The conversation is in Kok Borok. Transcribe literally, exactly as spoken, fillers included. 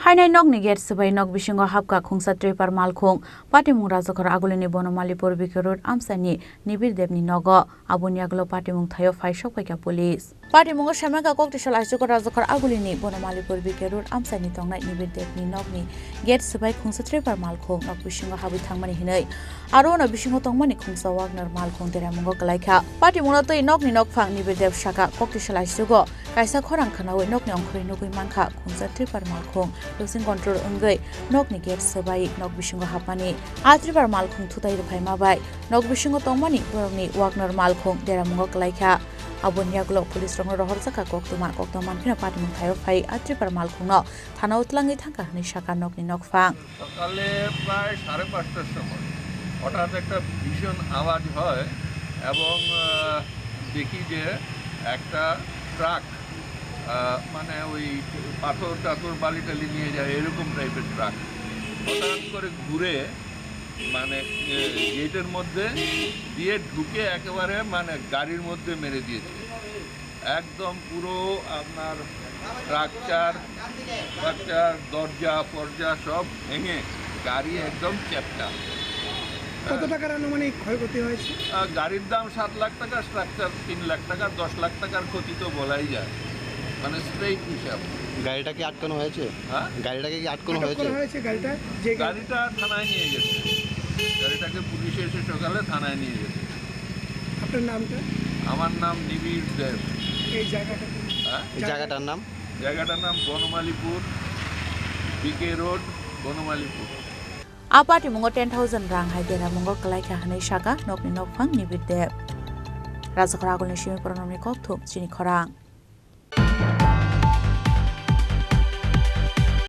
Phainai nokni gate swbai nok bisingo hapkha khungsa tripper malkhung. Patimung Rajakhor Agulini Bonomalipur B K Road amchaini Nibir Debni nogo. Aboni yagulo patimung thaio phai sokphaikha police. Patimungo semaikha koktwisa laisugo Rajakhor Agulini Bonomalipur B K Road amchaini tongnai Nibir Debni nokni gate swbai khungsa tripper malkhung nok bisingo habwi thangmani hinwi. Aro ono bisingo tongmani khungsa Wagner malkhung deramungo kwlaikha. Patimungno twi nokni nokphang Nibir Deb saka koktwisa laisugo kaisa khorang khwnawi nokni ongkhorwi nugwi mankha khungsa tripper malkhung. Losing control wngwi nokni gate swbai nok bisingo hapmani. A tripper malkhung thutai rwphaima bai nok bisingo tongmani borokni Wagner malkhung deramungo kwlaikha. Aboni yagulo police rokno rohorjakha koktwma, koktwma mankheno patimung thaio phai a tripper malkhungno thanao twlangwi thangkha hwnwi sakha nokni nokphang. সকালে প্রায় সাড়ে পাঁচটার সময় হঠাৎ একটা ভীষণ আওয়াজ হয় এবং, আহ, দেখি যে একটা ট্রাক, আহ, মানে ওই পাথর টাথর বালি টালি নিয়ে যায় এরকম টাইপের ট্রাক হঠাৎ করে ঘুরে মানে, এ, গেটের মধ্যে দিয়ে ঢুকে একেবারে মানে গাড়ির মধ্যে মেরে দিয়েছে। একদম পুরো আপনার স্ট্রাকচার, স্ট্রাকচার, দরজা ফরজা সব ভেঙে গাড়ি একদম চ্যাপ্টা। কত টাকার আনুমানিক ক্ষয়ক্ষতি হয়েছে? আহ, গাড়ির দাম সাত লাখ টাকা, স্ট্রাকচার তিন লাখ টাকা, দশ লাখ টাকার ক্ষতি তো বলাই যায়, মানে স্ট্রেইট হিসাব। গাড়িটা কি আটকানো হয়েছে? হ্যাঁ? গাড়িটাকে কি আটকানো আটক হয়েছে? করা হয়েছে গাড়িটা? যে গাড়ি- গাড়িটা থানায় নিয়ে গেছে, গাড়িটাকে পুলিশে এসে সকালে থানায় নিয়ে গেছে। আপনার নামটা? আমার নাম নিবিড় দেব। এই জায়গাটা কোন? হ্যাঁ? এই জায়গাটার নাম? জায়গাটার নাম বনমালীপুর, বিকে রোড, Banamalipur. A patimungo ten thousand rang hai deramungo kwlaikha hwnwi sakha nokni nokphang Nibir Deb. Rajakhor Agulni simi poronomni kokthum chini khorang.